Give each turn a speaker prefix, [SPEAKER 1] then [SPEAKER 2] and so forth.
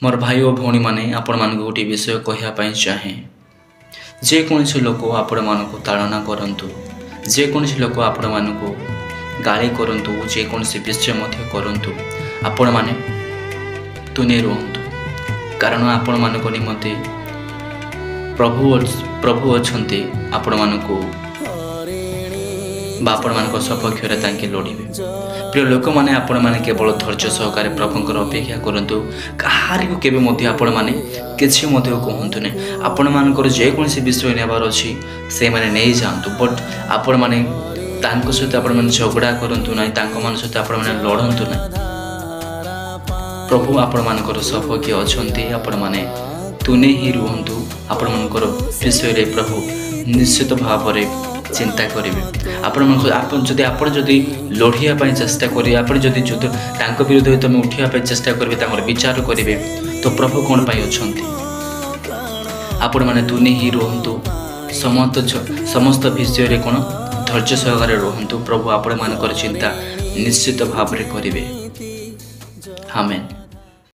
[SPEAKER 1] ମୋର ଭାଇ ଓ ଭଉଣୀମାନେ, ଆପଣମାନଙ୍କୁ ଗୋଟିଏ ବିଷୟ କହିବା ପାଇଁ ଚାହେଁ। ଯେକୌଣସି ଲୋକ ଆପଣମାନଙ୍କୁ ତାଡ଼ନା କରନ୍ତୁ, ଯେକୌଣସି ଲୋକ ଆପଣମାନଙ୍କୁ ଗାଳି କରନ୍ତୁ, ଯେକୌଣସି ବିଷୟ ମଧ୍ୟ କରନ୍ତୁ, ଆପଣମାନେ ତୁନି ରୁହନ୍ତୁ, କାରଣ ଆପଣମାନଙ୍କ ନିମନ୍ତେ ପ୍ରଭୁ ଅଛନ୍ତି। ଆପଣମାନଙ୍କୁ ବା ଆପଣମାନଙ୍କ ସପକ୍ଷରେ ତାଙ୍କେ ଲଢ଼ିବେ। ପ୍ରିୟ ଲୋକମାନେ, ଆପଣମାନେ କେବଳ ଧୈର୍ଯ୍ୟ ସହକାରେ ପ୍ରଭୁଙ୍କର ଅପେକ୍ଷା କରନ୍ତୁ। କାହାରିକୁ କେବେ ମଧ୍ୟ ଆପଣମାନେ କିଛି ମଧ୍ୟ କୁହନ୍ତୁ ନାହିଁ। ଆପଣମାନଙ୍କର ଯେକୌଣସି ବିଷୟ ନେବାର ଅଛି, ସେମାନେ ନେଇଯାଆନ୍ତୁ, ବଟ୍ ଆପଣମାନେ ତାଙ୍କ ସହିତ ଆପଣମାନେ ଝଗଡ଼ା କରନ୍ତୁ ନାହିଁ, ତାଙ୍କମାନଙ୍କ ସହିତ ଆପଣମାନେ ଲଢ଼ନ୍ତୁ ନାହିଁ। ପ୍ରଭୁ ଆପଣମାନଙ୍କର ସପକ୍ଷ ଅଛନ୍ତି। ଆପଣମାନେ ତୁନେ ହିଁ ରୁହନ୍ତୁ। ଆପଣମାନଙ୍କର ବିଷୟରେ ପ୍ରଭୁ ନିଶ୍ଚିତ ଭାବରେ ଚିନ୍ତା କରିବେ। ଆପଣମାନଙ୍କ ଆପଣ ଯଦି ଲଢ଼ିବା ପାଇଁ ଚେଷ୍ଟା କରିବେ, ଆପଣ ଯଦି ଯୁଦ୍ଧ ତାଙ୍କ ବିରୁଦ୍ଧରେ ତୁମେ ଉଠିବା ପାଇଁ ଚେଷ୍ଟା କରିବେ, ତାଙ୍କର ବିଚାର କରିବେ, ତ ପ୍ରଭୁ କ'ଣ ପାଇଁ ଅଛନ୍ତି? ଆପଣମାନେ ତୁନି ହିଁ ରୁହନ୍ତୁ। ସମସ୍ତ ବିଷୟରେ କ'ଣ ଧୈର୍ଯ୍ୟ ସହକାରେ ରୁହନ୍ତୁ। ପ୍ରଭୁ ଆପଣମାନଙ୍କର ଚିନ୍ତା ନିଶ୍ଚିତ ଭାବରେ କରିବେ। ଆମେନ୍।